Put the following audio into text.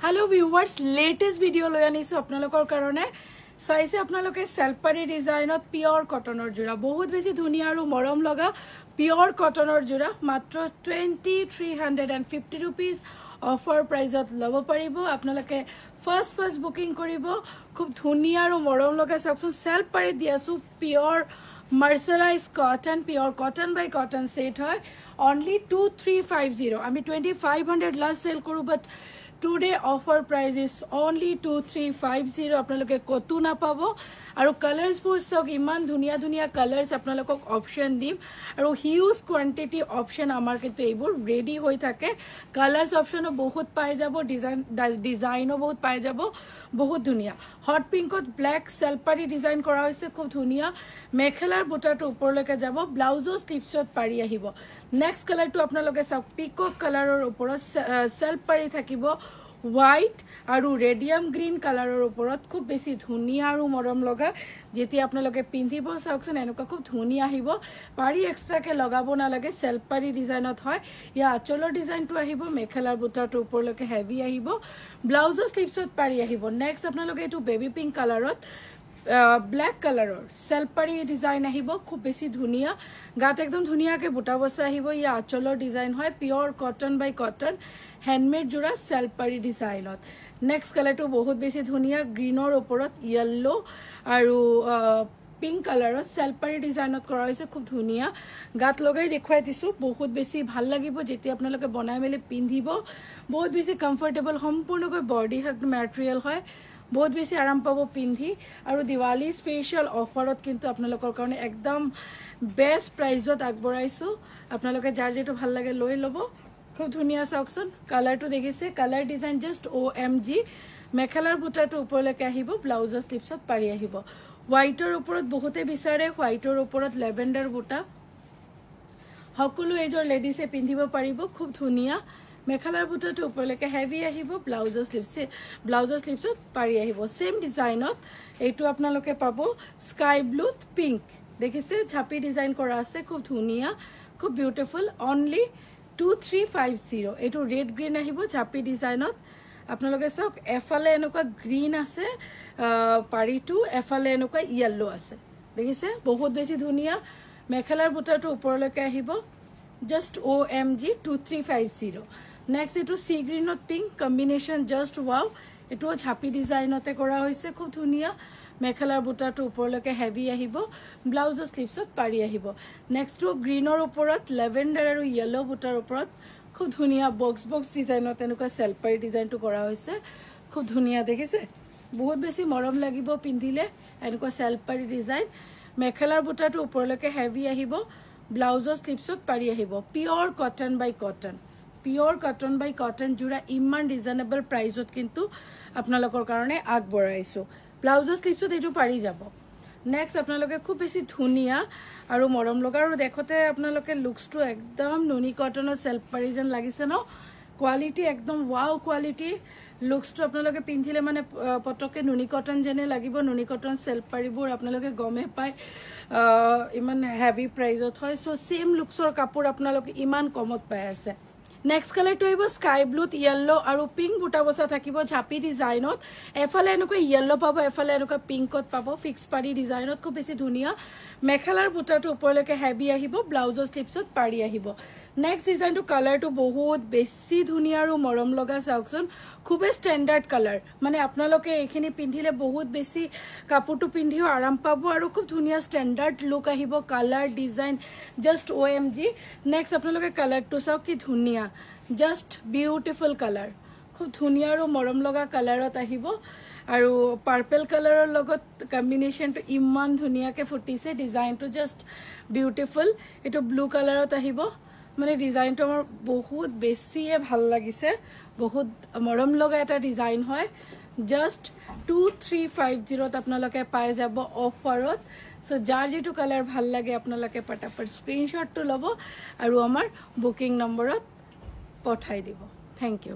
Hello' viewers, latest video' লৈ আনিছোঁ আপোনালোকৰ কাৰণে। চাইছে আপোনালোকে, চেল্ফ পাৰি ডিজাইনত পিয়ৰ কটনৰ যোৰা, বহুত বেছি ধুনীয়া আৰু মৰম লগা পিয়ৰ কটনৰ যোৰা, মাত্ৰ ₹2350 অফাৰ প্ৰাইজত ল'ব পাৰিব আপোনালোকে। ফাৰ্ষ্ট ফাৰ্ষ্ট বুকিং কৰিব। খুব ধুনীয়া আৰু মৰম লগা, চাওকচোন, চেল্ফ পাৰি দি আছোঁ। পিয়ৰ মাৰ্চাৰাইজ কটন, পিয়ৰ কটন বাই কটন ছেট হয়। অনলি 2350। আমি 2500 লাষ্ট চেল কৰোঁ, but today offer price is only 2350। আপোনালোকে ক'তো নাপাব। আৰু কালাৰ্ছবোৰ চাওক, ইমান ধুনীয়া ধুনীয়া কালাৰ্ছ আপোনালোকক অপশ্যন দিম আৰু হিউজ কোৱান্টিটি অপশ্যন আমাৰ কিন্তু এইবোৰ ৰেডি হৈ থাকে। কালাৰ্ছ অপশ্যনো বহুত পাই যাব, ডিজাইনো বহুত পাই যাব। বহুত ধুনীয়া হট পিংকত ব্লেক চেল্ফ পাৰি ডিজাইন কৰা হৈছে, খুব ধুনীয়া। মেখেলাৰ বুটাটো ওপৰলৈকে যাব, ব্লাউজৰ শ্লিভছত পাৰি আহিব। নেক্সট কালাৰটো আপোনালোকে চাওক, পিকক কালাৰৰ ওপৰত চেল্ফ পাৰি থাকিব, হোৱাইট আৰু ৰেডিয়াম গ্ৰীণ কালাৰৰ ওপৰত। খুব বেছি ধুনীয়া আৰু মৰম লগা। যেতিয়া আপোনালোকে পিন্ধিব, চাওকচোন, এনেকুৱা খুব ধুনীয়া আহিব। পাৰি এক্সট্ৰাকৈ লগাব নালাগে, চেল্ফ পাৰি ডিজাইনত হয়। ইয়াৰ আঁচলৰ ডিজাইনটো আহিব, মেখেলাৰ বুটাটো ওপৰলৈকে হেভি আহিব, ব্লাউজৰ শ্লিভছত পাৰি আহিব। নেক্সট আপোনালোকে এইটো বেবী পিংক কালাৰত ব্লেক কালাৰৰ চেল্ফ পাৰি ডিজাইন আহিব, খুব বেছি ধুনীয়া। গাত একদম ধুনীয়াকৈ বুটা বচা আহিব। ইয়াৰ আঁচলৰ ডিজাইন হয়। পিয়ৰ কটন বাই কটন হেণ্ডমেড যোৰা চেল্ফ পাৰি ডিজাইনত। নেক্সট কালাৰটো বহুত বেছি ধুনীয়া, গ্ৰীণৰ ওপৰত য়েল্ল' আৰু পিংক কালাৰৰ চেল্ফ পাৰি ডিজাইনত কৰা হৈছে, খুব ধুনীয়া। গাত লগাই দেখুৱাই দিছোঁ। বহুত বেছি ভাল লাগিব যেতিয়া আপোনালোকে বনাই মেলি পিন্ধিব। বহুত বেছি কমফৰ্টেবল, সম্পূৰ্ণকৈ বডি হাগ মেটেৰিয়েল হয়, বহুত বেছি আৰাম পাব পিন্ধি। আৰু দিৱালী স্পেচিয়েল অফাৰত কিন্তু আপোনালোকৰ কাৰণে একদম বেষ্ট প্ৰাইজত আগবঢ়াইছোঁ। আপোনালোকে যাৰ যিটো ভাল লাগে লৈ ল'ব। খুব ধুনীয়া, চাওকচোন, কালাৰটো দেখিছে, colour design just OMG. মেখেলাৰ বুটাটো ওপৰলৈকে আহিব, ব্লাউজৰ শ্লিভছত পাৰি আহিব। হোৱাইটৰ ওপৰত বহুতে বিচাৰে, হোৱাইটৰ ওপৰত লেভেণ্ডাৰ বুটা, সকলো এজৰ লেডিছে পিন্ধিব পাৰিব। খুব ধুনীয়া, মেখেলাৰ বুটাটো ওপৰলৈকে হেভি আহিব, ব্লাউজৰ শ্লিভছত পাৰি আহিব। ছেম ডিজাইনত এইটো আপোনালোকে পাব স্কাই ব্লুত পিংক। দেখিছে, ঝাপি ডিজাইন কৰা আছে, খুব ধুনীয়া, খুব বিউটিফুল। অনলি 2350। এইটো ৰেড গ্ৰীণ আহিব ঝাপি ডিজাইনত। আপোনালোকে চাওক, এফালে এনেকুৱা গ্ৰীণ আছে পাৰিটো, এফালে এনেকুৱা য়েল্ল' আছে। দেখিছে, বহুত বেছি ধুনীয়া। মেখেলাৰ বুটাটো ওপৰলৈকে আহিব। Just OMG, 2350। Next এইটো চি গ্ৰীণত পিংক কম্বিনেশ্যন, জাষ্ট ৱাও। এইটোও ঝাপি ডিজাইনতে কৰা হৈছে, খুব ধুনীয়া। মেখেলাৰ বুটাটো ওপৰলৈকে হেভি আহিব, ব্লাউজৰ শ্লিভছত পাৰি আহিব। নেক্সটটো গ্ৰীণৰ ওপৰত লেভেণ্ডাৰ আৰু য়েল্ল' বুটাৰ ওপৰত খুব ধুনীয়া বক্স বক্স ডিজাইনত এনেকুৱা চেল্ফ পাৰি ডিজাইনটো কৰা হৈছে। খুব ধুনীয়া, দেখিছে, বহুত বেছি মৰম লাগিব পিন্ধিলে এনেকুৱা চেল্ফ পাৰি ডিজাইন। মেখেলাৰ বুটাটো ওপৰলৈকে হেভি আহিব, ব্লাউজৰ শ্লিভছত পাৰি আহিব। পিয়ৰ কটন বাই কটন, পিয়ৰ কটন বাই কটন যোৰা ইমান ৰিজনেবল প্ৰাইজত কিন্তু আপোনালোকৰ কাৰণে আগবঢ়াইছোঁ। ব্লাউজৰ শ্লিভছত এইটো পাৰি যাব। নেক্সট আপোনালোকে খুব বেছি ধুনীয়া আৰু মৰম লগা, আৰু দেখোঁতে আপোনালোকে লুকছটো একদম নুনি কটনৰ চেল্ফ পাৰি যেন লাগিছে ন? কোৱালিটি একদম ৱাও কোৱালিটি। লুকছটো আপোনালোকে পিন্ধিলে মানে পটককৈ নুনি কটন যেনে লাগিব। নুনি কটন চেল্ফ পাৰিবোৰ আপোনালোকে গমেই পায় ইমান হেভি প্ৰাইজত হয়। চ' ছেইম লুকছৰ কাপোৰ আপোনালোকে ইমান কমত পাই আছে। নেক্সট কালাৰটো আহিব স্কাই ব্লুত য়েল্ল' আৰু পিংক বুটা বচা থাকিব ঝাপি ডিজাইনত। এফালে এনেকুৱা য়েল্ল' পাব, এফালে এনেকুৱা পিংকত পাব, ফিক্স পাৰি ডিজাইনত, খুব বেছি ধুনীয়া। মেখেলাৰ বুটাটো ওপৰলৈকে হেভি আহিব, ব্লাউজৰ শ্লিভছত পাৰি আহিব। নেক্সট ডিজাইনটো, কালাৰটো বহুত বেছি ধুনীয়া আৰু মৰম লগা। চাওকচোন, খুবেই ষ্টেণ্ডাৰ্ড কালাৰ, মানে আপোনালোকে এইখিনি পিন্ধিলে বহুত বেছি কাপোৰটো পিন্ধিও আৰাম পাব আৰু খুব ধুনীয়া ষ্টেণ্ডাৰ্ড লুক আহিব। Colour design just OMG. Next আপোনালোকে কালাৰটো চাওক, কি ধুনীয়া, জাষ্ট বিউটিফুল কালাৰ। খুব ধুনীয়া আৰু মৰম লগা কালাৰত আহিব আৰু পাৰ্পল কালাৰৰ লগত কম্বিনেশ্যনটো ইমান ধুনীয়াকৈ ফুটিছে। ডিজাইনটো জাষ্ট বিউটিফুল। এইটো ব্লু কালাৰত আহিব। মানে ডিজাইনটো আমাৰ বহুত বেছিয়ে ভাল লাগিছে, বহুত মৰম লগা এটা ডিজাইন হয়। জাষ্ট 2350ত আপোনালোকে পাই যাব অফাৰত। চ' যাৰ যিটো কালাৰ ভাল লাগে, আপোনালোকে পটাপট স্ক্ৰীনশ্বটটো ল'ব আৰু আমাৰ বুকিং নম্বৰত পঠাই দিব। Thank U.